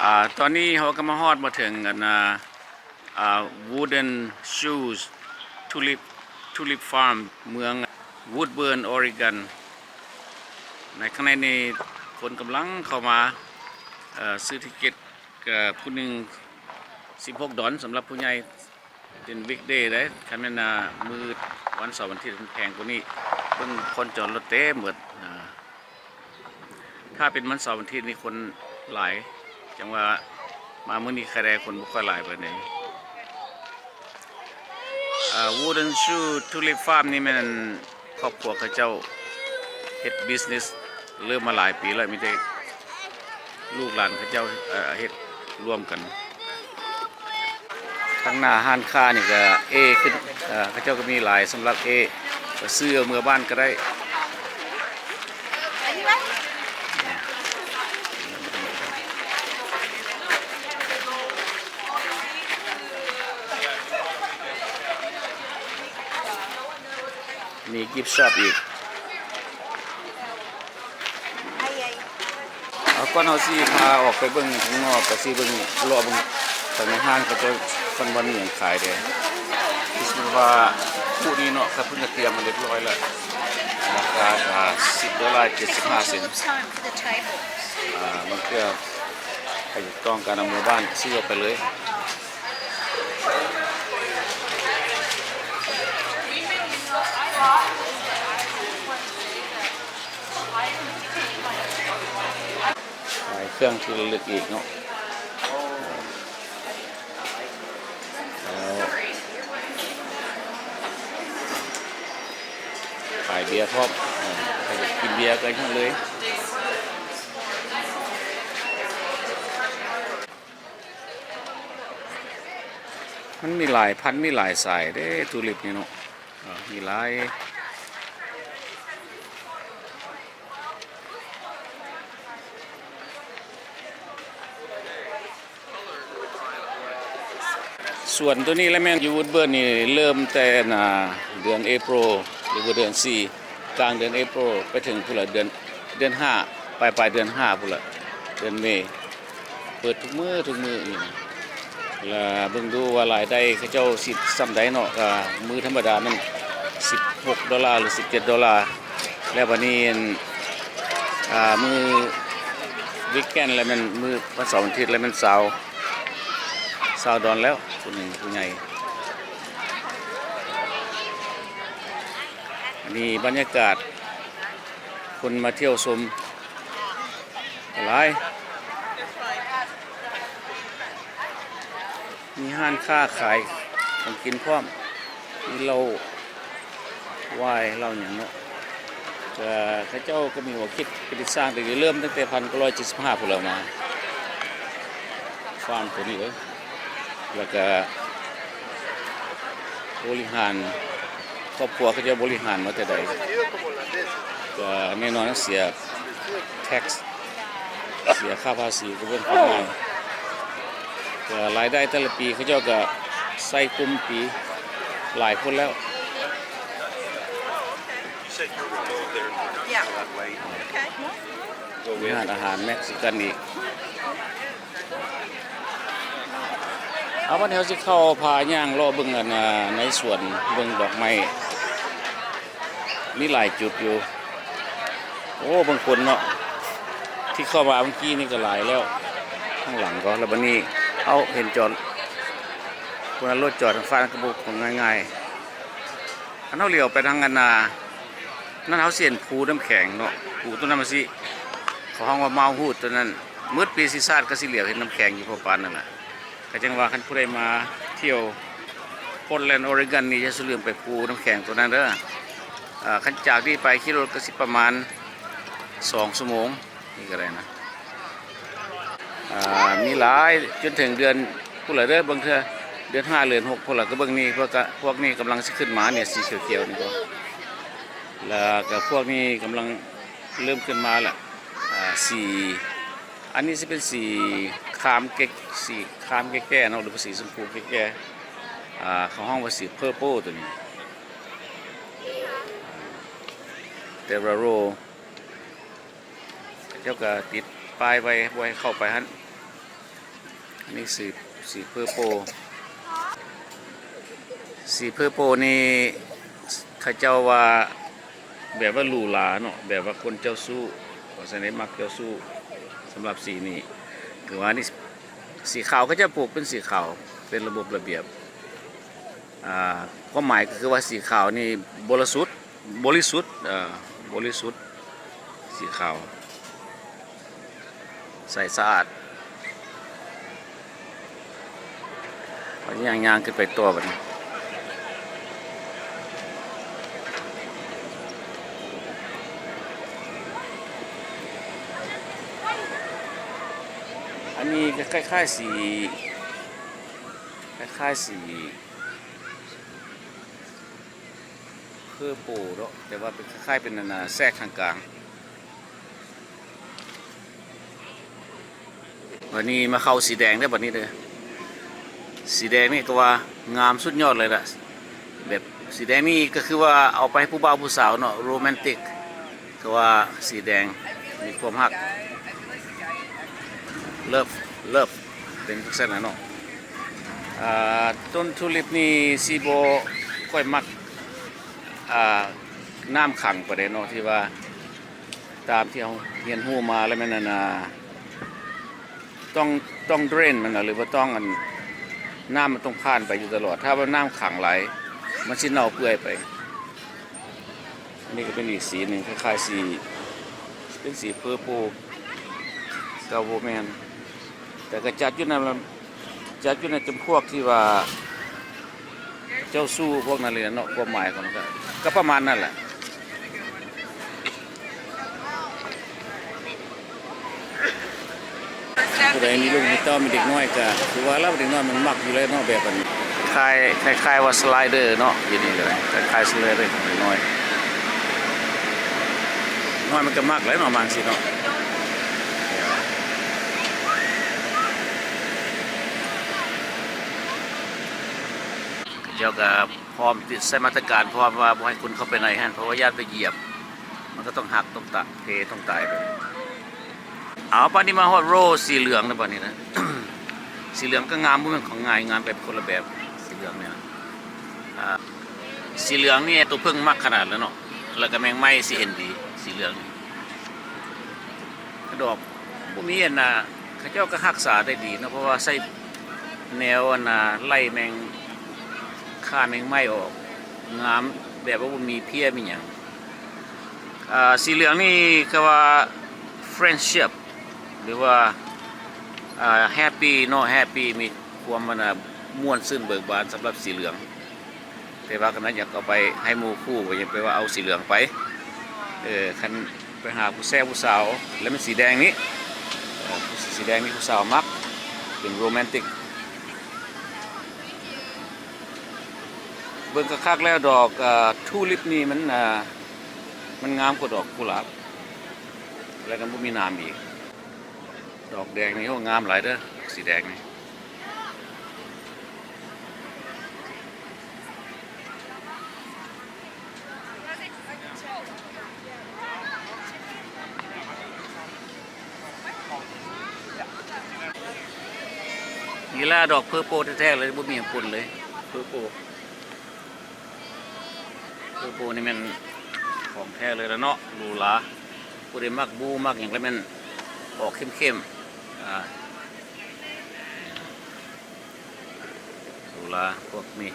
ອາ ຕອນນີ້ເຮົາກໍມາຮອດມາເຖິງອັນນາ ອາ Wooden Shoes Tulip Tulip Farm ເມືອງ Woodburn Oregon. ໃນຂ້າງໃນນີ້ຄົນກຳລັງເຂົ້າມາ ເອີ ຊື້ທິກເກັດ ກໍຜູ້ໜຶ່ງສິບຫົກດອນສຳລັບຜູ້ໃຫຍ່ ເປັນ weekday ເດ້. ຄັນແມ່ນ ອາ ມື້ວັນເສົາວັນອາທິດແພງກວ່ານີ້. ເບິ່ງຄົນຈອດລົດເຕັມໝົດ. ອາ ຖ້າເປັນວັນເສົາວັນອາທິດນີ້ຄົນຫຼາຍ ຈັ່ງວ່າມາມື້ນີ້ຄ່ອຍໄດ້ຄົນບໍ່ຄ່ອຍຫຼາຍປານໃດ. ອາ Wooden Shoe Tulip Farm ນີ້ແມ່ນຄອບຄົວເຂົາເຈົ້າເຮັດ business ເລີ່ມມາຫຼາຍປີແລ້ວ ມີແຕ່ລູກຫຼານເຂົາເຈົ້າ ເອີ ເຮັດຮ່ວມກັນ. ທາງໜ້າຮ້ານຄ້ານີ້ກໍເອຂຶ້ນ ເອີ ເຂົາເຈົ້າກໍມີຫຼາຍສຳລັບເອ ກໍຊື້ເອົາເມືອບ້ານກໍໄດ້. ມີ gift shop ອີກ. ເອົາ ກ່ອນເຮົາຊິພາອອກໄປເບິ່ງຂ້າງນອກ ກໍຊິເບິ່ງ ເລາະເບິ່ງຂ້າງໃນຮ້ານເຂົາເຈົ້າກ່ອນວ່າມີຫຍັງຂາຍແດ່. ຄືວ່າຜູ້ນີ້ເນາະ ເຂົາເພິ່ນກໍຕຽມມາຮຽບຮ້ອຍແລ້ວ. ລາຄາກໍສິບໂດລາ ເຈັດສິບຫ້າເຊັນ. ອາ ບາງເທື່ອໃຜຢາກຕ້ອງການເອົາເມືອບ້ານ ຊື້ເອົາໄປເລີຍ. ຂາຍເຄື່ອງທີ່ລະລຶກອີກເນາະ. ແລ້ວຂາຍເບຍພ້ອມ. ເອີ ໃຜຢາກກິນເບຍກໍເຮັດເລີຍ. ມັນມີຫຼາຍພັນ ມີຫຼາຍສາຍເດ້ Tulip ນີ້ເນາະ. ເອີ ມີຫຼາຍ. ສວນໂຕນີ້ລະແມ່ນຢູ່ Woodburn ນີ້ເລີ່ມແຕ່ ອາ ເດືອນ April ຫຼືວ່າເດືອນສີ່ ກາງເດືອນ April ໄປເຖິງພຸ້ນລະ ເດືອນ ເດືອນຫ້າ ປາຍໆເດືອນຫ້າພຸ້ນລະ ເດືອນເມ. ເປີດທຸກມື້ ທຸກມື້ນີ້ນະ. ລະເບິ່ງດູວ່າລາຍໄດ້ເຂົາເຈົ້າຊິສ່ຳໃດເນາະ. ກະມື້ທຳມະດາແມ່ນສິບຫົກໂດລາ ຫຼື ສິບເຈັດໂດລາ. ແລ້ວບາດນີ້ ອາ ມື້ weekend ແລ້ວແມ່ນ ມື້ວັນເສົາວັນອາທິດແລ້ວແມ່ນຊາວ ຊາວດອນແລ້ວ ຜູ້ໜຶ່ງ ຜູ້ໃຫຍ່. ອັນນີ້ບັນຍາກາດຄົນມາທ່ຽວຊົມຫຼາຍ. ມີຮ້ານຄ້າຂາຍຂອງກິນພ້ອມ ມີເຫຼົ້າວາຍ ເຫຼົ້າຫຍັງເນາະ. ກະເຂົາເຈົ້າກໍມີຫົວຄິດປະດິດສ້າງ ແຕ່ເລີ່ມຕັ້ງແຕ່ພັນເກົ້າຮ້ອຍເຈັດສິບຫ້າພຸ້ນແລ້ວມາ ຟາມໂຕນີ້ເອີ. ແລ້ວກະບໍລິຫານ ຄອບຄົວເຂົາເຈົ້າບໍລິຫານມາແຕ່ໃດ ກໍແນ່ນອນເສຍ tax ເສຍຄ່າພາສີ ກໍເບິ່ງເປັນງ່າຍ. ກໍລາຍໄດ້ແຕ່ລະປີເຂົາເຈົ້າກໍໃສ່ກຸ້ມປີຫຼາຍຄົນແລ້ວ. ມີຮ້ານອາຫານເມັກຊິກັນອີກ. ເອົາ ບັດນີ້ເຮົາຊິເຂົ້າພາຍ່າງເລາະເບິ່ງ ອັນ ໃນສວນ ເບິ່ງດອກໄມ້ ມີຫຼາຍຈຸດຢູ່. ໂອ້ ເບິ່ງຄົນເນາະ ທີ່ເຂົ້າມາເມື່ອກີ້ນີ້ກໍຫຼາຍແລ້ວ ທາງຫຼັງກໍ. ແລ້ວບັດນີ້ ເອົາ ເຫັນຈອດ ຄົນລະລົດຈອດທາງຟາກນັ້ນກໍບໍ່ ກໍງ່າຍໆ. ຄັນເຮົາຫຼຽວໄປທາງອັນນາ ນັ້ນເຮົາຊິເຫັນພູນ້ຳແຂງເນາະ ພູໂຕນັ້ນມັນຊິ ເຂົາຮ້ອງວ່າ Mount Hood ໂຕນັ້ນ. ໝົດປີຊີຊາດກໍຊິຫຼຽວເຫັນນ້ຳແຂງຢູ່ພໍປານນັ້ນລະ. ກໍຈັ່ງວ່າຄັນຜູ້ໃດມາທ່ຽວ Portland Oregon ນີ້ ຢ່າສູ່ລືມໄປພູນ້ຳແຂງໂຕນັ້ນເດີ. ອາ ຄັນຈາກນີ້ໄປຂີ່ລົດກໍຊິປະມານສອງຊົ່ວໂມງ ນີ້ກໍໄດ້ນະ. ອາ ມີຫຼາຍຈົນເຖິງເດືອນພຸ້ນລະເດີ ບາງເທື່ອເດືອນຫ້າ ເດືອນຫົກພຸ້ນລະ. ກໍເບິ່ງນີ້ ພວກ ພວກນີ້ກຳລັງຊິຂຶ້ນມານີ້ ສີຂຽວໆນີ້ກໍ ແລ້ວກໍພວກນີ້ກຳລັງເລີ່ມຂຶ້ນມາລະ. ອາ ສີ ອັນນີ້ຊິເປັນສີຄາມແກ່ ສີຄາມແກ່ໆເນາະ ຫຼືວ່າສີຊົມພູແກ່ໆ. ອາ ເຂົາຮ້ອງວ່າສີ purple ໂຕນີ້ Taro. ເຂົາເຈົ້າກໍຕິດປ້າຍໄວ້ບໍ່ໃຫ້ເຂົ້າໄປຫັ້ນ. ອັນນີ້ສີ ສີເພີໂປ ສີເພີໂປນີ້ ເຂົາເຈົ້າວ່າແບບວ່າຫຼູຫຼາເນາະ ແບບວ່າຄົນເຈົ້າຊູ້ ເພາະສະນັ້ນມັກເຈົ້າຊູ້ ສຳລັບສີນີ້ ຄືວ່ານີ້ ສີຂາວ ເຂົາເຈົ້າປູກເປັນສີຂາວ ເປັນລະບົບລະບຽບ ອ່າ ຄວາມໝາຍກໍຄືວ່າສີຂາວນີ້ບໍລິສຸດ ບໍລິສຸດ ເອີ ບໍລິສຸດ ສີຂາວ ໃສສະອາດ. ເຮົາຈະຍ່າງ ຍ່າງຂຶ້ນໄປຕໍ່ບັດນີ້ ອັນນີ້ກໍຄ້າຍໆສີ ຄ້າຍໆສີ ເພີໂປເນາະ ແຕ່ວ່າເປັນຄ້າຍໆເປັນອັນນ່າແຊກທາງກາງ. ບັດນີ້ມາເຂົ້າສີແດງເດີ ບັດນີ້ເດີ ສີແດງນີ້ກໍວ່າງາມສຸດຍອດເລີຍລະ ແບບສີແດງນີ້ກໍຄືວ່າເອົາໄປໃຫ້ຜູ້ບ່າວຜູ້ສາວເນາະ ໂຣແມນຕິກ ຄືວ່າສີແດງມີຄວາມຮັກ ເລີບ ເລີບ ເປັນຈັ່ງຊັ້ນລະເນາະ. ອ່າ ຕົ້ນທູລິບນີ້ຊິບໍ່ຄ່ອຍມັກ ອ່າ ນ້ຳຂັງປານໃດເນາະ ທີ່ວ່າຕາມທີ່ເຮົາຮຽນຮູ້ມາແລ້ວແມ່ນອັນນ່າ ຕ້ອງ ຕ້ອງເດຣນມັນນະ ຫຼືວ່າຕ້ອງອັນ ນ້ຳມັນຕ້ອງຜ່ານໄປຢູ່ຕະຫຼອດ ຖ້າວ່ານ້ຳຂັງຫຼາຍ ມັນຊິເນົ່າເປື່ອຍໄປ. ອັນນີ້ກໍເປັນອີກສີໜຶ່ງ ຄ້າຍໆສີ ເປັນສີເພີໂປ ແຕ່ບໍ່ແມ່ນ ແຕ່ກໍຈັດຢູ່ໃນ ຈັດຢູ່ໃນຈຳພວກທີ່ວ່າເຈົ້າຊູ້ພວກນັ້ນເລີຍເນາະ ຄວາມໝາຍຂອງມັນກໍ ກໍປະມານນັ້ນແຫຼະ. ຜູ້ໃດມີລູກມີເຕົ້າມີເດັກນ້ອຍກໍຄືວ່າລະ ເດັກນ້ອຍມັນມັກຢູ່ແລ້ວເນາະ ແບບອັນ ຄ້າຍ ຄ້າຍໆວ່າສະໄລເດີເນາະ ຢູ່ນີ້ກໍໄດ້ ຄ້າຍໆສະໄລເດີຂອງເດັກນ້ອຍ ເດັກນ້ອຍມັນກໍມັກແຫຼະເນາະ ບາງຊີ້ເນາະ. ເຈົ້າກໍ ພ້ອມຕິດໃສ່ມາດຕະການ ພ້ອມວ່າບໍ່ໃຫ້ຄົນເຂົ້າໄປໃນຫັ້ນ ເພາະວ່າຢ້ານໄປຢຽບ ມັນກໍຕ້ອງຫັກ ຕ້ອງຕະ ເພ ຕ້ອງຕາຍໄປ. ເອົາ ປານນີ້ມາຮອດໂຣສີເຫຼືອງແລ້ວ ບາດນີ້ນະ ສີເຫຼືອງກໍງາມ ບໍ່ແມ່ນຂອງງ່າຍ ງາມແບບຄົນລະແບບ ສີເຫຼືອງນີ້ນະ ອ່າ ສີເຫຼືອງນີ້ຕົວເຜິ້ງມັກຂະໜາດແລ້ວເນາະ ແລ້ວກໍແມງໄມ້ຊິເຫັນດີ ສີເຫຼືອງນີ້ ດອກ ບໍ່ມີອັນນ່າ ເຂົາເຈົ້າກໍຮັກສາໄດ້ດີເນາະ ເພາະວ່າໃຊ້ແນວອັນນ່າ ໄລ່ແມງ ຂ້າແມງໄມ້ອອກ ງາມ ແບບວ່າບໍ່ມີເພຍມີຫຍັງ. ອ່າ ສີເຫຼືອງນີ້ກໍວ່າ friendship ຫຼືວ່າ ອ່າ happy ເນາະ happy ມີຄວາມອັນນ່າ ມ່ວນຊື່ນເບີກບານສຳລັບສີເຫຼືອງ. ແຕ່ວ່າຄັນວ່າຢາກເອົາໄປໃຫ້ໝູ່ຄູ່ ກໍຢ່າໄປວ່າເອົາສີເຫຼືອງໄປ ເອີ ຄັນໄປຫາຜູ້ແຊຜູ້ສາວ ແລ້ວມັນສີແດງນີ້ ເອີ ສີແດງນີ້ຜູ້ສາວມັກ ເປັນໂຣແມນຕິກ. ເບິ່ງຄັກໆແລ້ວດອກ ເອີ ທູລິບນີ້ມັນ ເອີ ມັນງາມກວ່າດອກກຸຫຼາບ ແລ້ວກໍບໍ່ມີໜາມອີກ. ດອກແດງນີ້ ໂອ້ ງາມຫຼາຍເດີ ດອກສີແດງນີ້. ນີ້ລະດອກເພີໂປແທ້ໆເລີຍ ບໍ່ມີຫຍັງປົນເລີຍ ເພີໂປ. ເພີໂປນີ້ແມ່ນຂອງແທ້ເລີຍລະເນາະ ຫຼູຫຼາ. ຜູ້ໃດມັກບລູມັກຫຍັງລະແມ່ນອອກເຂັ້ມໆ ອ່າ ຫຼູຫຼາພວກນີ້.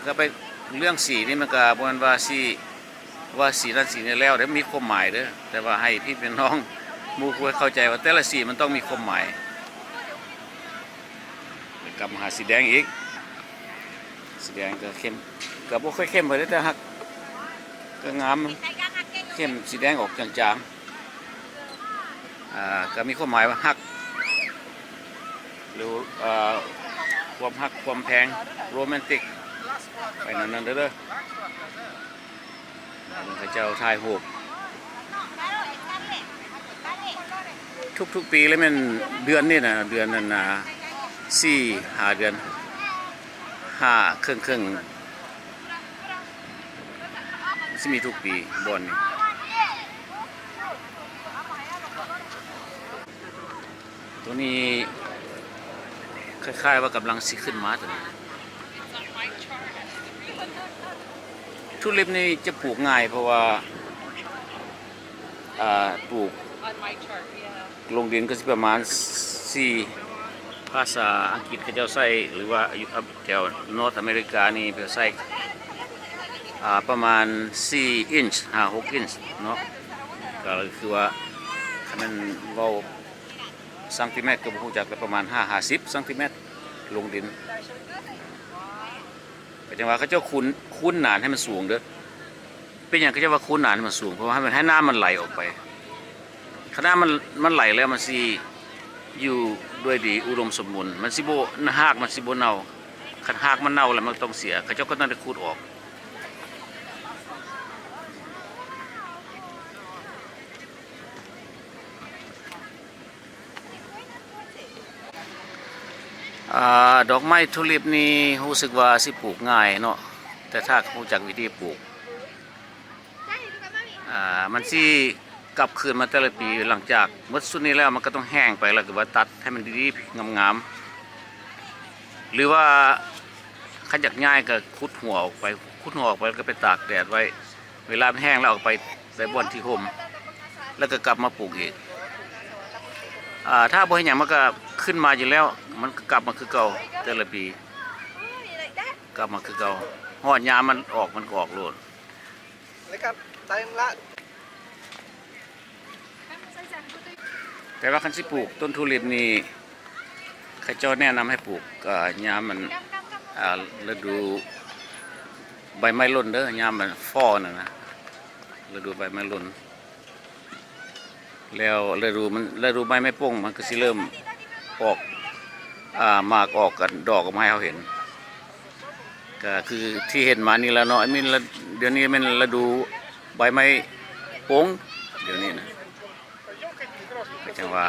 ກໍໄປເລື່ອງສີນີ້ ມັນກໍບໍ່ແມ່ນວ່າຊິ ວ່າສີນັ້ນສີນີ້ແລ້ວເດ້ ມີຄວາມໝາຍເດີ້ ແຕ່ວ່າໃຫ້ພີ່ແມ່ນ້ອງໝູ່ຄູ່ເຂົ້າໃຈວ່າແຕ່ລະສີມັນຕ້ອງມີຄວາມໝາຍ. ແລ້ວກັບມາຫາສີແດງອີກ ສີແດງກໍເຂັ້ມ ກໍບໍ່ຄ່ອຍເຂັ້ມປານໃດ ແຕ່ຮັກ ກໍງາມ ເຂັ້ມ ສີແດງອອກຈາງໆ ອ່າ ກໍມີຄວາມໝາຍວ່າຮັກ ຫຼື ອ່າ ຄວາມຮັກຄວາມແພງ ໂຣແມນຕິກ ໄປນຳນັ້ນເດີ້. ເບິ່ງເຂົາເຈົ້າຖ່າຍຮູບ ທຸກໆປີເລີຍແມ່ນເດືອນນີ້ນະ ເດືອນນັ້ນນະ ສີ່ຫ້າເດືອນ ຫ້າເຄິ່ງໆ ຊິມີທຸກປີບ່ອນນີ້. ໂຕນີ້ ຄ້າຍໆວ່າກຳລັງຊິຂຶ້ນມາຕົວນີ້. ທູລິບນີ້ຈະປູກງ່າຍ ເພາະວ່າ ອ່າ ປູກລົງດິນກໍຊິປະມານສີ່ ພາສາອັງກິດເຂົາເຈົ້າໃຊ້ ຫຼືວ່າຢູ່ແຖວ North America ນີ້ເຂົາໃຊ້ ອ່າ ປະມານສີ່ອິນ ຫ້າຫົກອິນເນາະ. ກໍຄືວ່າ ຄັນແມ່ນເວົ້າຊັງຕີແມັດກໍບໍ່ຮູ້ຈັກ ແຕ່ປະມານຫ້າ ຫ້າສິບຊັງຕີແມັດລົງດິນ. ກໍຈັ່ງວ່າເຂົາເຈົ້າຄູນ ຄູນໜານໃຫ້ມັນສູງເດີ້. ເປັນຫຍັງເຂົາເຈົ້າວ່າຄູນໜານໃຫ້ມັນສູງ? ເພາະວ່າໃຫ້ມັນ ໃຫ້ນ້ຳມັນໄຫຼອອກໄປ. ຄັນນ້ຳມັນ ມັນໄຫຼແລ້ວ ມັນຊິຢູ່ດ້ວຍດີ ອຸດົມສົມບູນ, ມັນຊິບໍ່ ຮາກມັນຊິບໍ່ເນົ່າ. ຄັນຮາກມັນເນົ່າແລ້ວ ມັນຕ້ອງເສຍ, ເຂົາເຈົ້າກໍຕ້ອງໄດ້ຂູດອອກ. ອ່າ ດອກໄມ້ທູລິບນີ້ຮູ້ສຶກວ່າຊິປູກງ່າຍເນາະ, ແຕ່ຖ້າຮູ້ຈັກວິທີປູກ ອ່າ ມັນຊິກັບຄືນມາແຕ່ລະປີ. ຫຼັງຈາກໝົດຊຸດນີ້ແລ້ວ ມັນກໍຕ້ອງແຫ້ງໄປ ແລ້ວກໍມາຕັດໃຫ້ມັນດີໆ ງາມໆ ຫຼືວ່າຄັນຢາກຍ້າຍກໍຂຸດຫົວອອກໄປ, ຂຸດຫົວອອກໄປ ແລ້ວກໍໄປຕາກແດດໄວ້. ເວລາມັນແຫ້ງແລ້ວເອົາໄປ ໄປບ່ອນທີ່ຮົ່ມ ແລ້ວກໍກັບມາປູກອີກ. ອ່າ ຖ້າບໍ່ເຮັດຫຍັງ ມັນກໍຂຶ້ນມາຢູ່ແລ້ວ, ມັນກໍກັບມາຄືເກົ່າແຕ່ລະປີ, ກັບມາຄືເກົ່າ. ຮອດຍາມມັນອອກ ມັນກໍອອກໂລດ. ແຕ່ວ່າຄັນຊິປູກຕົ້ນທູລິບນີ້ ເຂົາເຈົ້າແນະນຳໃຫ້ປູກ ອ່າ ຍາມມັນ ອ່າ ລະດູໃບໄມ້ຫຼົ່ນເດີ້, ຍາມມັນຟ້ໍນັ້ນນະ, ລະດູໃບໄມ້ຫຼົ່ນ. ແລ້ວລະດູມັນ ລະດູໃບໄມ້ປົ່ງ ມັນກໍຊິເລີ່ມອອກ ອ່າ ໝາກອອກກັນ ດອກອອກມາໃຫ້ເຮົາເຫັນ. ກໍຄືທີ່ເຫັນມານີ້ແຫຼະເນາະ, ແມ່ນລະ ດຽວນີ້ແມ່ນລະດູໃບໄມ້ປົ່ງ ດຽວນີ້ນະ. ກໍຈັ່ງວ່າ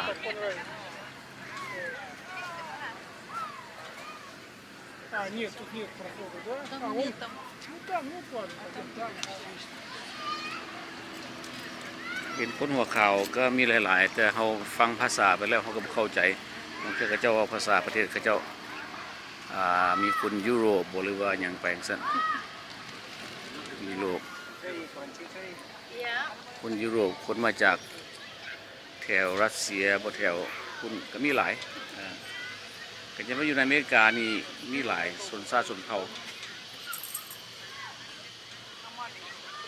ເຫັນຄົນຫົວຂາວກໍມີຫຼາຍໆ, ແຕ່ເຮົາຟັງພາສາໄປແລ້ວ ເຮົາກໍບໍ່ເຂົ້າໃຈ. ບາງເທື່ອເຂົາເຈົ້າເວົ້າພາສາປະເທດເຂົາເຈົ້າ, ອ່າ ມີຄົນຢູໂຣບບໍ ຫຼືວ່າຫຍັງໄປຈັ່ງຊັ້ນ, ຢູໂຣບ, ຄົນຢູໂຣບ, ຄົນມາຈາກ ແຖວຣັດເຊຍບໍ ແຖວພຸ້ນກໍມີຫຼາຍ. ອ່າ ກໍຈະມາຢູ່ໃນອາເມລິການີ້ມີຫຼາຍຊົນຊາດຊົນເຜົ່າ.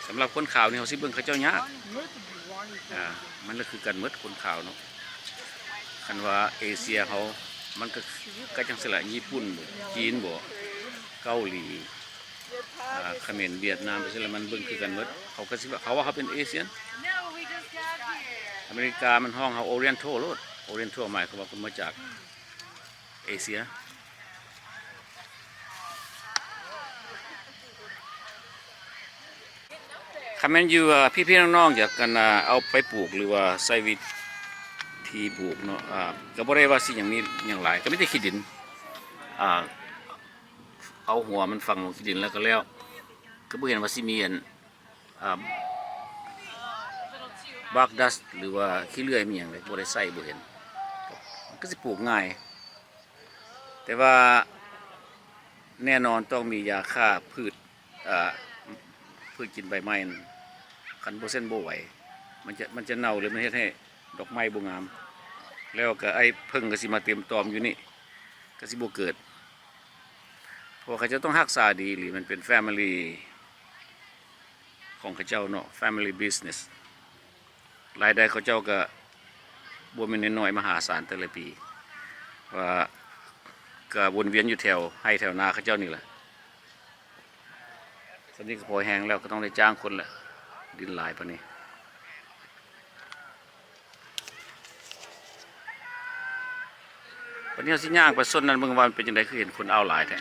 ສຳລັບຄົນຂາວນີ້ ເຮົາຊິເບິ່ງເຂົາເຈົ້າຍາກ. ອ່າ ມັນລະຄືກັນໝົດ ຄົນຂາວເນາະ. ຄັນວ່າເອເຊຍເຮົາ ມັນກໍ ກໍຈັ່ງຊີ້ລະ, ຍີ່ປຸ່ນບໍ ຈີນບໍ ເກົາຫຼີ ອ່າ ຂະເໝນ ຫວຽດນາມ ໄປຊີ້ລະ ມັນເບິ່ງຄືກັນໝົດ. ເຂົາກໍຊິວ່າ ເຂົາວ່າເຮົາເປັນເອຊຽນ. ອາເມລິກາມັນຮ້ອງເຮົາ Oriental ໂລດ. Oriental ໝາຍຄວາມວ່າຄົນມາຈາກເອເຊຍ. ຄັນແມ່ນຢູ່ ອ່າ ພີ່ໆນ້ອງໆ ຢາກ ອັນ ອ່າ ເອົາໄປປູກ ຫຼືວ່າໃຊ້ວິທີປູກເນາະ, ອ່າ ກໍບໍ່ໄດ້ວ່າຊິຫຍັງ ມີຫຍັງຫຼາຍ, ກໍມີແຕ່ຂີ້ດິນ. ອ່າ ເອົາຫົວມັນຝັງລົງຂີ້ດິນແລ້ວກໍແລ້ວ, ກໍບໍ່ເຫັນວ່າຊິມີອັນ ອ່າ bark dust ຫຼືວ່າຂີ້ເລື່ອຍມີຫຍັງເລີຍ, ບໍ່ໄດ້ໃຊ້ ບໍ່ເຫັນ. ມັນກໍຊິປູກງ່າຍ, ແຕ່ວ່າແນ່ນອນຕ້ອງມີຢາຂ້າພືດ, ອ່າ ພືດກິນໃບໄມ້ນັ້ນ, ຄັນບໍ່ຊັ້ນບໍ່ໄຫວ. ມັນຈະ ມັນຈະເນົ່າ ຫຼືມັນເຮັດໃຫ້ດອກໄມ້ບໍ່ງາມ, ແລ້ວກໍໄອ້ເຜິ້ງກໍຊິມາເຕັມຕອມຢູ່ນີ້, ກໍຊິບໍ່ເກີດ. ເພາະວ່າເຂົາເຈົ້າຕ້ອງຮັກສາດີອີ່ຫຼີ, ມັນເປັນ family ຂອງເຂົາເຈົ້າເນາະ, family business. ລາຍໄດ້ເຂົາເຈົ້າກໍບໍ່ແມ່ນນ້ອຍໆ ມະຫາສານແຕ່ລະປີ, ວ່າກໍວົນວຽນຢູ່ແຖວໄຮ່ແຖວນາເຂົາເຈົ້ານີ້ແຫຼະ. ສ່ຳນີ້ກໍພໍແຮງແລ້ວ, ກໍຕ້ອງໄດ້ຈ້າງຄົນແຫຼະ, ດິນຫຼາຍປານນີ້. ບັດນີ້ເຮົາຊິຍ່າງໄປໂຊນນັ້ນເບິ່ງວ່າມັນເປັນຈັ່ງໃດ, ຄືເຫັນຄົນເອົາຫຼາຍແທ້.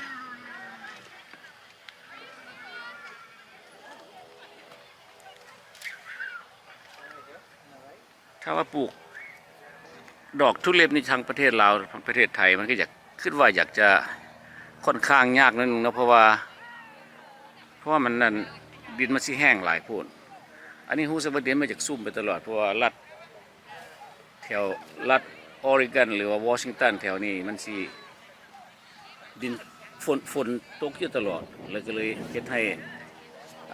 ຖ້າວ່າປູກດອກທູລິບນີ້ ທາງປະເທດລາວ ປະເທດໄທ ມັນກໍຢາກ ຄິດວ່າຢາກຈະຂ້ອນຂ້າງຍາກໜ້ອຍໜຶ່ງເນາະ, ເພາະວ່າ ເພາະວ່າມັນນັ້ນ ດິນມັນຊິແຫ້ງຫຼາຍໂພດ. ອັນນີ້ຮູ້ສຶກວ່າດິນມັນຈະຊຸ່ມໄປຕະຫຼອດ, ເພາະວ່າລັດ ແຖວລັດ Oregon ຫຼືວ່າ Washington ແຖວນີ້ ມັນຊິ ດິນ ຝົນ ຝົນຕົກຢູ່ຕະຫຼອດ ແລ້ວກໍເລີຍເຮັດໃຫ້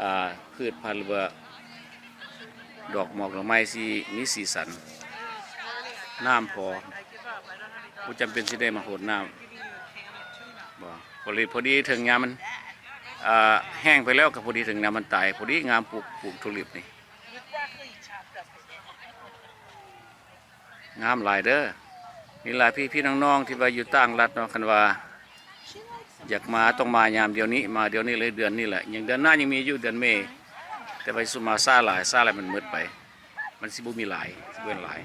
ອ່າ ພືດພັນ ຫຼືວ່າ ດອກໝອກດອກໄມ້ຊິມີສີສັນ ນ້ຳພໍ ບໍ່ຈຳເປັນຊິໄດ້ມາຫົດນ້ຳ ບໍ່ ພໍດີ ພໍດີເຖິງຍາມມັນ ອ່າ ແຫ້ງໄປແລ້ວ ກໍພໍດີເຖິງຍາມມັນຕາຍ ພໍດີງາມ ປູກ ປູກທູລິບນີ້ ງາມຫຼາຍເດີ້. ນີ້ລະພີ່ໆນ້ອງໆທີ່ວ່າຢູ່ຕ່າງລັດເນາະ ຄັນວ່າຢາກມາຕ້ອງມາຍາມດຽວນີ້ ມາດຽວນີ້ເລີຍ ເດືອນນີ້ແຫຼະ ຍັງເດືອນໜ້າຍັງມີຢູ່ ເດືອນເມ ແຕ່ວ່າຊິມາຊ້າຫຼາຍ ຊ້າຫຼາຍມັນໝົດໄປ ມັນຊິບໍ່ມີຫຼາຍ ຊິບໍ່ເຫັນຫຼາຍ.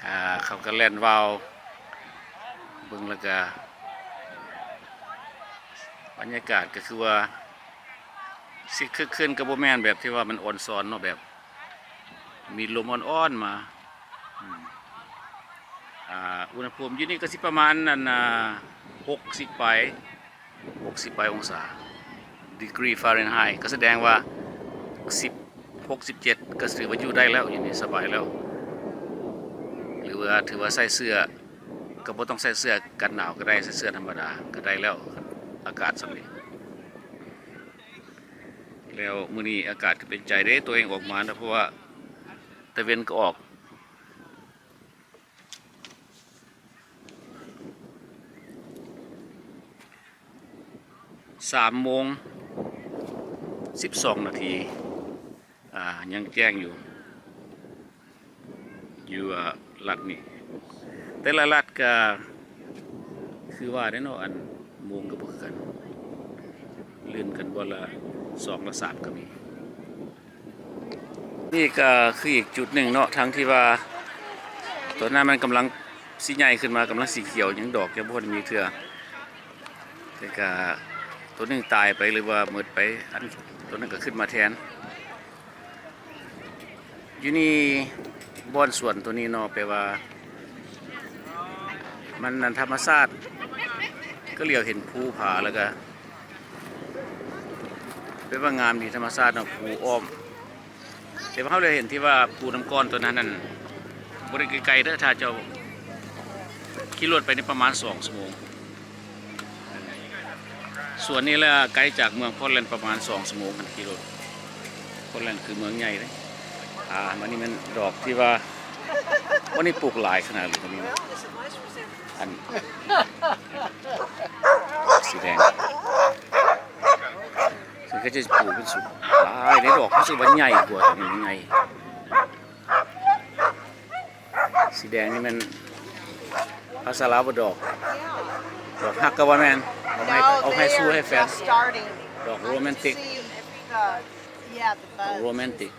ອ່າ ເຂົາກໍແລ່ນວາວ ເບິ່ງແລ້ວກໍບັນຍາກາດກໍຄືວ່າຊິຄຶກຄື້ນ ກໍບໍ່ແມ່ນແບບທີ່ວ່າມັນອ່ອນຊອນເນາະ ແບບມີລົມອ່ອນໆມາ ອືມ ອ່າ ອຸນຫະພູມຢູ່ນີ້ກໍຊິປະມານ ອັນ ອ່າ ຫົກສິບປາຍ ຫົກສິບປາຍອົງສາ ດີກຣີຟາເຣນໄຮ ກໍສະແດງວ່າສິບ ຫົກສິບເຈັດ ກໍຖືວ່າຢູ່ໄດ້ແລ້ວ ຢູ່ນີ້ສະບາຍແລ້ວ ຫຼືວ່າຖືວ່າໃສ່ເສື້ອ ກໍບໍ່ຕ້ອງໃສ່ເສື້ອກັນໜາວກໍໄດ້ ໃສ່ເສື້ອທຳມະດາກໍໄດ້ແລ້ວ ອາກາດສ່ຳນີ້. ແລ້ວມື້ນີ້ອາກາດກໍເປັນໃຈເດ້ ຕົວເອງອອກມານະ ເພາະວ່າຕາເວັນກໍອອກ ສາມໂມງສິບສອງນາທີ ອ່າ ຍັງແຈ້ງຢູ່ ຢູ່ ອ່າ ລັດນີ້ ແຕ່ລະລັດກະຄືວ່າເດ້ເນາະ ອັນໂມງກະບໍ່ຄືກັນ ລື່ນກັນບ່ອນລະສອງລະສາມກະມີ. ນີ້ກະຄືອີກຈຸດໜຶ່ງເນາະ ທັງທີ່ວ່າຕອນນັ້ນມັນກຳລັງຊິໃຫຍ່ຂຶ້ນມາ ກຳລັງສີຂຽວ ຍັງດອກຍັງບໍ່ທັນມີເທື່ອ ແຕ່ກະໂຕໜຶ່ງຕາຍໄປ ຫຼືວ່າໝົດໄປ ອັນໂຕນັ້ນກະຂຶ້ນມາແທນ. ຢູ່ນີ້ບ່ອນສວນໂຕນີ້ເນາະ ແປວ່າມັນ ອັນ ທຳມະຊາດ ກໍຫຼຽວເຫັນພູຜາ ແລ້ວກະແປວ່າງາມດີ ທຳມະຊາດເນາະ ພູອ້ອມ. ແຕ່ວ່າເຮົາໄດ້ເຫັນທີ່ວ່າພູນ້ຳກ້ອນໂຕນັ້ນນັ້ນ ບໍ່ໄດ້ໄກໆເດີ້ ຖ້າເຈົ້າຂີ່ລົດໄປນີ້ປະມານສອງຊົ່ວໂມງ. ສວນນີ້ລະໄກຈາກເມືອງພອດແລນປະມານສອງຊົ່ວໂມງຄັນຂີ່ລົດ. ພອດແລນຄືເມືອງໃຫຍ່ເດ້. ອ່າ ມັນນີ້ແມ່ນດອກທີ່ວ່າ ວັນນີ້ປູກຫຼາຍຂະໜາດເລີຍ ອັນນີ້ນະ ອັນສີແດງ ເຂົາເຈົ້າຊິປູກເປັນສຸດຫຼາຍໃນດອກ ຮູ້ສຶກວ່າໃຫຍ່ກວ່າ ແຕ່ມັນໃຫຍ່. ສີແດງນີ້ແມ່ນພາສາລາວວ່າດອກ ດອກຮັກກໍວ່າແມ່ນ ເອົາໃຫ້ ເອົາໃຫ້ຊູໃຫ້ແຟນ ດອກໂຣແມນຕິກ ໂຣແມນຕິກ.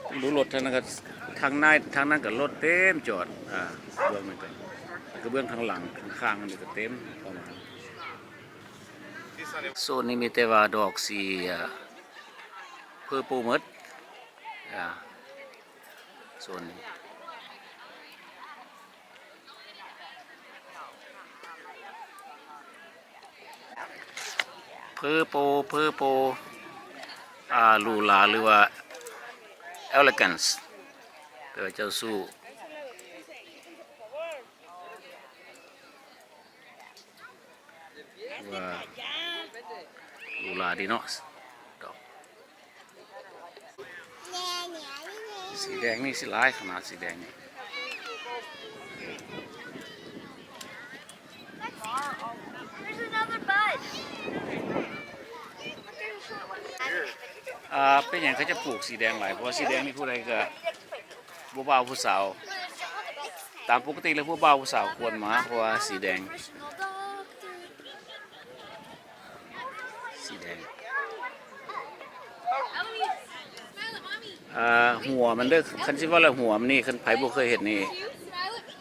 ເບິ່ງດູລົດທາງນັ້ນກໍ ທາງໃນ ທາງນັ້ນກໍລົດເຕັມຈອດ ອ່າ ເບື້ອງນັ້ນກໍ ແລ້ວກໍເບື້ອງທາງຫຼັງ ທາງຂ້າງນີ້ກໍເຕັມປະມານ. ໂຊນນີ້ມີແຕ່ວ່າດອກສີ ເພີເປິ້ນໝົດ ອ່າ ໂຊນນີ້ ເພີເປິ້ນ ເພີເປິ້ນ ອ່າ ຫຼູຫຼາ ຫຼືວ່າ ເອເລແກນ ແປວ່າເຈົ້າຊູ້. ວ່າຫຼູຫຼາດີເນາະ ດອກ ສີແດງນີ້ຊິຫຼາຍຂະໜາດ ສີແດງນີ້. There's another bud. Look, there's a short one. ອ່າ ເປັນຫຍັງເຂົາຈະປູກສີແດງຫຼາຍ? ເພາະວ່າສີແດງນີ້ຜູ້ໃດກໍ ຜູ້ບ່າວຜູ້ສາວ ຕາມປົກກະຕິແລ້ວຜູ້ບ່າວຜູ້ສາວຄວນມາ ເພາະວ່າສີແດງ ສີແດງ ອ່າ ຫົວມັນເດີ້ ຄັນຊິເວົ້າແລ້ວຫົວມັນນີ້ ຄັນໃຜບໍ່ເຄີຍເຫັນນີ້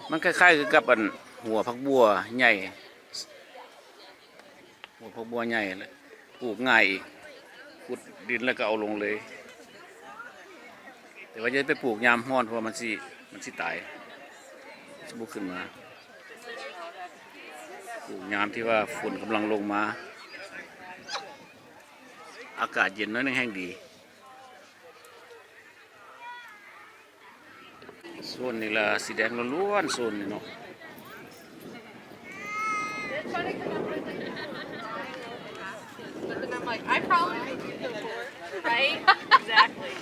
ມັນຄ້າຍໆຄືກັບ ອັນ ຫົວຜັກບົ່ວໃຫຍ່ ຫົວຜັກບົ່ວໃຫຍ່ ປູກງ່າຍອີກ ຂຸດດິນແລ້ວກໍເອົາລົງເລີຍ. ແຕ່ວ່າຢ່າໄປປູກຍາມຮ້ອນ ເພາະວ່າມັນຊິ ມັນຊິຕາຍ ຊິບໍ່ຂຶ້ນມາ. ປູກຍາມທີ່ວ່າຝົນກຳລັງລົງມາ ອາກາດເຢັນໜ້ອຍໜຶ່ງແຮ່ງດີ. ໂຊນນີ້ລະສີແດງລ້ວນໆ ໂຊນນີ້ເນາະ. But then I'm like, I probably would be the fourth, right? Exactly.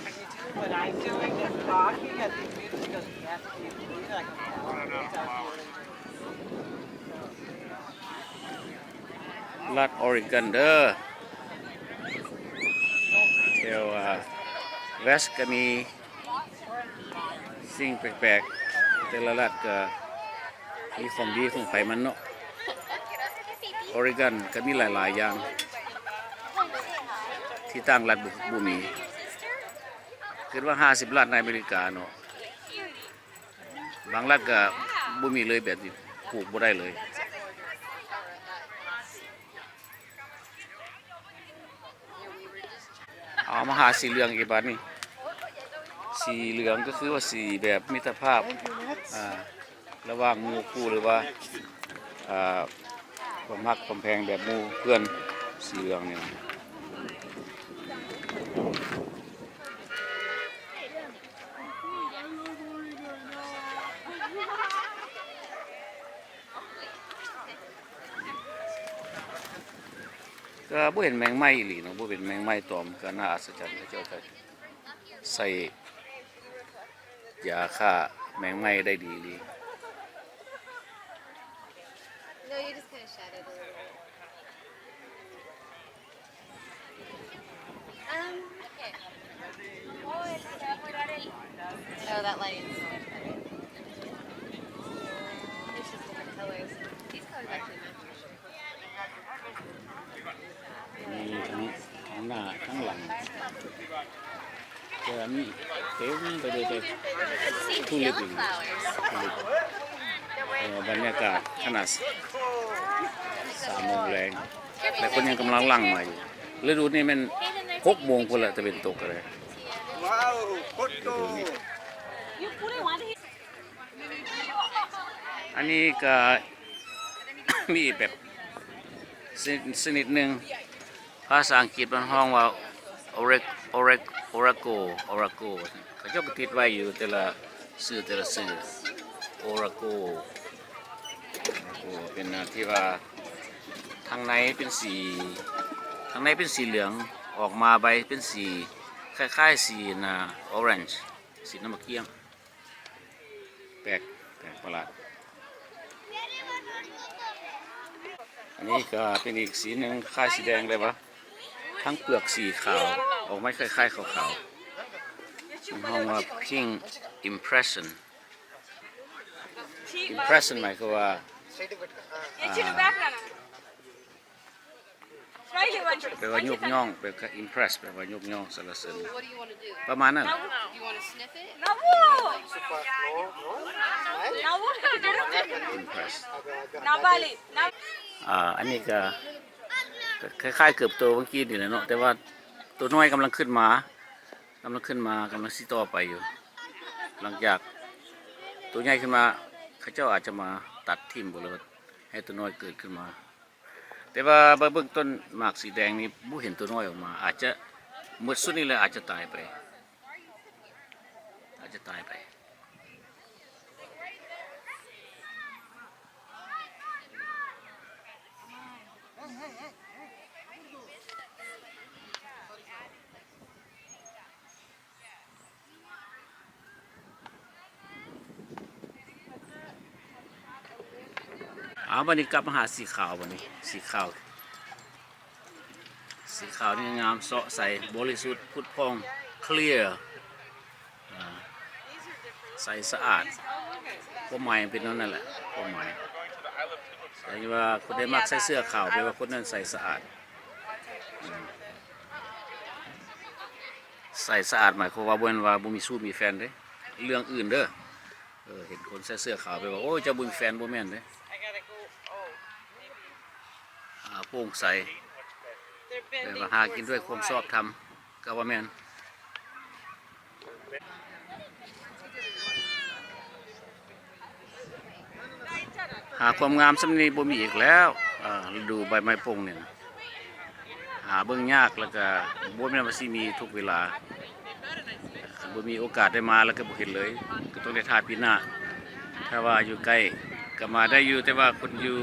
What I'm doing is talking at these meetings, she goes, "Yes, you do." Like, I'm like, "Oh, it's up here." ລັດອອຣິກອນເດີ ແຖວ ອາ ເວສກະມີ ສິ່ງແປກໆ ແຕ່ລະລັດກະມີຂອງດີຂອງໃຜມັນເນາະ. ອອຣິກອນກະມີຫຼາຍໆຢ່າງ ທີ່ຕ່າງລັດບໍ່ ບໍ່ມີ. ຄິດວ່າຫ້າສິບລັດໃນອາເມລິກາເນາະ ບາງລັດກະບໍ່ມີເລີຍ ແບບນີ້ປູກບໍ່ໄດ້ເລີຍ. ເອົາມາຫາສີເຫຼືອງອີກບາດນີ້. ສີເຫຼືອງກະຄືວ່າສີແບບມິດຕະພາບ ອາ ລະຫວ່າງໝູ່ຄູ່ ຫຼືວ່າ ອາ ຄວາມຮັກຄວາມແພງແບບໝູ່ເພື່ອນ ສີເຫຼືອງນີ້ນະ. ກະບໍ່ເຫັນແມງໄມ້ອີ່ຫຼີເນາະ ບໍ່ເຫັນແມງໄມ້ຕອມ ກະໜ້າອັດສະຈັນ. ເຂົາເຈົ້າກະໃສ່ຢາຂ້າແມງໄມ້ໄດ້ດີອີ່ຫຼີ. No, you just kinda shed it a little bit. Um, okay. Oh, that lighting is so much better. It's just different colors. These colors actually match. ມີທັງ ທັງໜ້າທັງຫຼັງ ແຕ່ວ່າມີເຕັມໄປດ້ວຍແຕ່ທູລິບອີ່ຫຼີ ທູລິບ. ເອີ ບັນຍາກາດຂະໜາດສາມໂມງແລງ ແລະຄົນຍັງກຳລັງຫຼັ່ງມາຢູ່. ລະດູນີ້ແມ່ນຫົກໂມງພຸ້ນລະ ຕາເວັນຕົກກະໄດ້. ອັນນີ້ກະມີແບບຊະນິດ ຊະນິດໜຶ່ງ ພາສາອັງກິດມັນຮ້ອງວ່າ Ore- Ore- Orago Orago ເຂົາເຈົ້າກະຕິດໄວ້ຢູ່ແຕ່ລະຊື່ ແຕ່ລະຊື່ Orago. ໂອ້ ເປັນທີ່ວ່າທາງໃນເປັນສີ ທາງໃນເປັນສີເຫຼືອງ ອອກມາໃບເປັນສີຄ້າຍໆສີ ອ່າ orange ສີນ້ຳໝາກກ້ຽງ. ແປກ ແປກປະຫຼາດ. ອັນນີ້ກະເປັນອີກສີໜຶ່ງ ຄ້າຍສີແດງໄດ້ປະ ທັງເປືອກສີຂາວ ອອກມາຄ້າຍໆຂາວໆ. ມັນຮ້ອງວ່າ Pink Impression. Impression ໝາຍຄວາມວ່າ ອ່າ ແປວ່າຍົກຍ້ອງ ແປວ່າ impress ແປວ່າຍົກຍ້ອງສັນລະເສີນ ປະມານນັ້ນ. Impress. ອ່າ ອັນນີ້ກະ ກະຄ້າຍໆເກືອບໂຕເມື່ອກີ້ນີ້ແຫຼະເນາະ ແຕ່ວ່າໂຕນ້ອຍກຳລັງຂຶ້ນມາ ກຳລັງຂຶ້ນມາ ກຳລັງຊິຕໍ່ໄປຢູ່. ຫຼັງຈາກໂຕໃຫຍ່ຂຶ້ນມາ ເຂົາເຈົ້າອາດຈະມາຕັດຖິ້ມບໍ່ ຫຼືວ່າໃຫ້ໂຕນ້ອຍເກີດຂຶ້ນມາ. ແຕ່ວ່າມາເບິ່ງຕົ້ນໝາກສີແດງນີ້ ບໍ່ເຫັນໂຕນ້ອຍອອກມາ ອາດຈະໝົດຊຸດນີ້ແຫຼະ ອາດຈະຕາຍໄປ ອາດຈະຕາຍໄປ. ເອົາ ບາດນີ້ກັບມາຫາສີຂາວ ບາດນີ້ສີຂາວ ສີຂາວນີ້ງາມ ເຊາະໃສ ບໍລິສຸດ ຜຸດຜ່ອງ clear ອ່າ ໃສສະອາດ. ຄວາມໝາຍເປັນແນວນັ້ນແຫຼະ ຄວາມໝາຍ ແຕ່ວ່າຄົນໃດມັກໃສ່ເສື້ອຂາວ ແປວ່າຄົນນັ້ນໃສສະອາດ. ໃສສະອາດໝາຍຄວາມວ່າບໍ່ແມ່ນວ່າບໍ່ມີຊູ້ມີແຟນເດ້ ເລື່ອງອື່ນເດີ. ເອີ ເຫັນຄົນໃສ່ເສື້ອຂາວ ແປວ່າ ໂອ້ຍ ເຈົ້າບໍ່ມີແຟນ ບໍ່ແມ່ນເດ້. ອ່າ ໂປ່ງໃສ ແປວ່າຫາກິນດ້ວຍຄວາມຊອບທຳ ກະວ່າແມ່ນ. ຫາຄວາມງາມສ່ຳນີ້ບໍ່ມີອີກແລ້ວ ອ່າ ລະດູໃບໄມ້ປົ່ງນີ້ນະ ຫາເບິ່ງຍາກ ແລ້ວກະບໍ່ແມ່ນວ່າຊິມີທຸກເວລາ. ຂະ ບໍ່ມີໂອກາດໄດ້ມາແລ້ວກໍບໍ່ເຫັນເລີຍ ກໍຕ້ອງໄດ້ຖ້າປີໜ້າ. ຖ້າວ່າຢູ່ໃກ້ກໍມາໄດ້ຢູ່ ແຕ່ວ່າຄົນຢູ່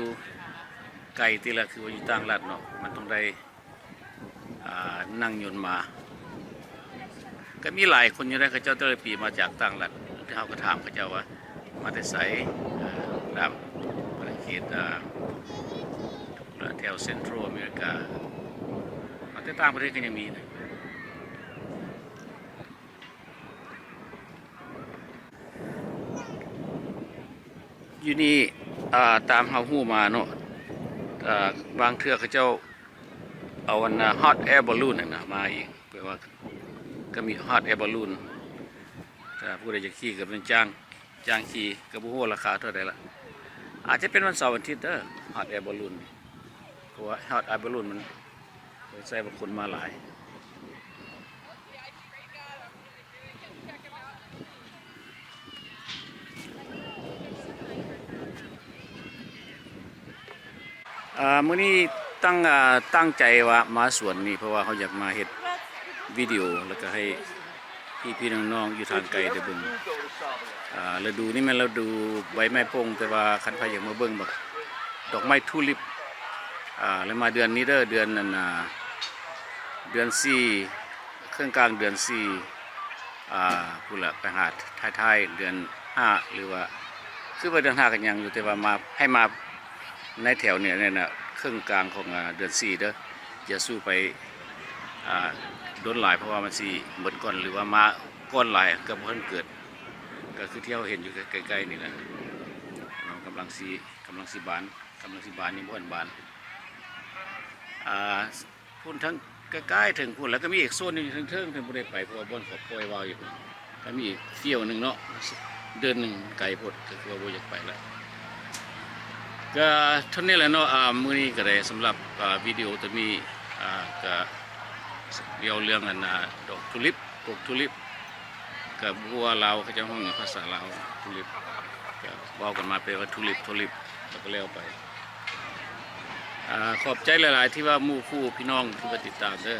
ໄກຕິລະ ຄືວ່າຢູ່ຕ່າງລັດເນາະ ມັນຕ້ອງໄດ້ ອ່າ ນັ່ງຍົນມາ. ກໍມີຫຼາຍຄົນຢູ່ໃດ ເຂົາເຈົ້າແຕ່ລະປີມາຈາກຕ່າງລັດ ແຕ່ເຮົາກໍຖາມເຂົາເຈົ້າວ່າມາແຕ່ໃສ ເອີ ຕາມປະເທດ ອ່າ ແຖວເຊັນທຣັວອາເມລິກາ ມາແຕ່ຕ່າງປະເທດກໍຍັງມີນະ. ຢູ່ນີ້ ອ່າ ຕາມເຮົາຮູ້ມາເນາະ ອ່າ ບາງເທື່ອເຂົາເຈົ້າເອົາອັນນ່າ ຮອດແອບາລູນຫັ້ນນະມາອີກ ແປວ່າກໍມີຮອດແອບາລູນ ຖ້າຜູ້ໃດຢາກຂີ່ກໍແມ່ນຈ້າງ ຈ້າງຂີ່ ກໍບໍ່ຮູ້ວ່າລາຄາເທົ່າໃດລະ ອາດຈະເປັນວັນເສົາວັນອາທິດເດີ ຮອດແອບາລູນ ເພາະວ່າຮອດແອບາລູນມັນ ໃຊ້ບາງຄົນມາຫຼາຍ. ອ່າ ມື້ນີ້ຕັ້ງ ອ່າ ຕັ້ງໃຈວ່າມາສວນນີ້ ເພາະວ່າເຮົາຢາກມາເຮັດວິດີໂອ ແລ້ວກໍໃຫ້ ພີ່ໆນ້ອງໆຢູ່ທາງໄກໄດ້ເບິ່ງ. ອ່າ ລະດູນີ້ແມ່ນລະດູໃບໄມ້ປົ່ງ ແຕ່ວ່າຄັນໃຜຢາກມາເບິ່ງບັກດອກໄມ້ທູລິບ ອ່າ ແລ້ວມາເດືອນນີ້ເດີ ເດືອນນັ້ນນະ ເດືອນສີ່ ເຄິ່ງກາງເດືອນສີ່ ອ່າ ພຸ້ນລະ ໄປຫາທ້າຍໆເດືອນຫ້າ ຫຼືວ່າ ຄືວ່າເດືອນຫ້າກໍຍັງຢູ່ ແຕ່ວ່າມາ ໃຫ້ມາ ໃນແຖວນີ້ແຫຼະນະ ເຄິ່ງກາງຂອງ ອ່າ ເດືອນສີ່ເດີ ຢ່າສູ່ໄປ ອ່າ ດົນຫຼາຍ ເພາະວ່າມັນຊິໝົດກ່ອນ ຫຼືວ່າມາກ່ອນຫຼາຍ ກໍບໍ່ທັນເກີດ. ກໍຄືທີ່ເຮົາເຫັນຢູ່ໃກ້ໆນີ້ແຫຼະ ກຳລັງຊິ ກຳລັງຊິບານ ກຳລັງຊິບານ ຍັງບໍ່ທັນບານ ອ່າ ພຸ້ນທາງໃກ້ໆເທິງພຸ້ນ ແລ້ວກໍມີອີກໂຊນໜຶ່ງຢູ່ເທິງໆ ເພິ່ນບໍ່ໄດ້ໄປ ເພາະວ່າບ່ອນເຂົາປ່ອຍວາວຢູ່ພຸ້ນ ກໍມີອີກຖ້ຽວໜຶ່ງເນາະ ເດີ່ນໜຶ່ງໄກໂພດ ກໍຄືວ່າບໍ່ຢາກໄປລະ. ກໍເທົ່ານີ້ແຫຼະເນາະ ອ່າ ມື້ນີ້ກໍໄດ້ ສຳລັບ ອ່າ ວິດີໂອຕົວນີ້ ອ່າ ກໍກ່ຽວເລື່ອງອັນ ອ່າ ດອກທູລິບ ພວກທູລິບ ກໍບໍ່ຮູ້ວ່າລາວເຂົາເຈົ້າຮ້ອງຫຍັງ ພາສາລາວ ທູລິບ ກໍເວົ້າກັນມາແປວ່າທູລິບ ທູລິບ ແລ້ວກໍແລ້ວໄປ. ອ່າ ຂອບໃຈຫຼາຍໆ ທີ່ວ່າໝູ່ຄູ່ພີ່ນ້ອງທີ່ວ່າຕິດຕາມເດີ